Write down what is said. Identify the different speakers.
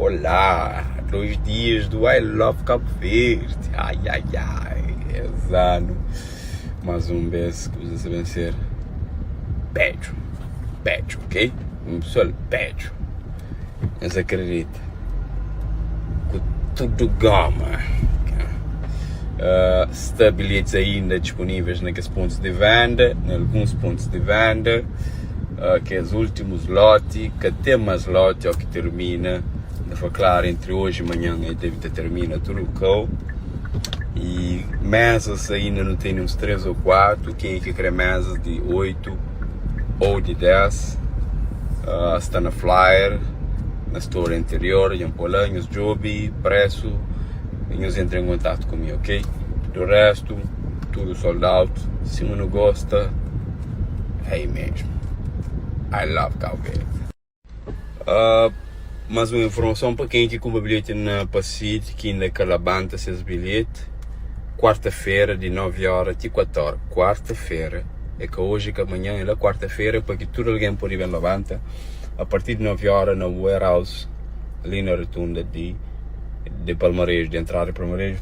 Speaker 1: Olá, 2 dias do I Love Cabo Verde. Ai, ai, ai, es anu, mais um vez, kuza sa ben ser bedju, bedju, ok? Pessoal, bedju. Nhos akredita. Ku tudu goma. Sta bilhetes ainda disponíveis na kes pontos de venda, na alguns pontos de venda. Kes últimos lote, ka ten más lote ó ki termina. Ainda foi claro, entre hoje e manhã aí deve ter termina tudo kau. E mesas ainda não tem uns 3 ou 4. Quem é que quer mesas de 8 ou de 10 está na flyer, na story anterior, em Polanhos, Job, preço, e nos entra em contato comigo, ok? Do resto, tudo sold out. Se não gosta, é aí mesmo. I love Cabo Verde. Mais uma informação para quem que compra bilhete na Pacite, que ainda que labanta seus bilhetes. Quarta-feira, de 9 horas até 4 horas. Quarta-feira. É que hoje que amanhã é quarta-feira, para que tudo alguém pode vir levanta. A partir de 9 horas na warehouse, ali na rotunda de Palmarejo, de entrada de Palmarejo.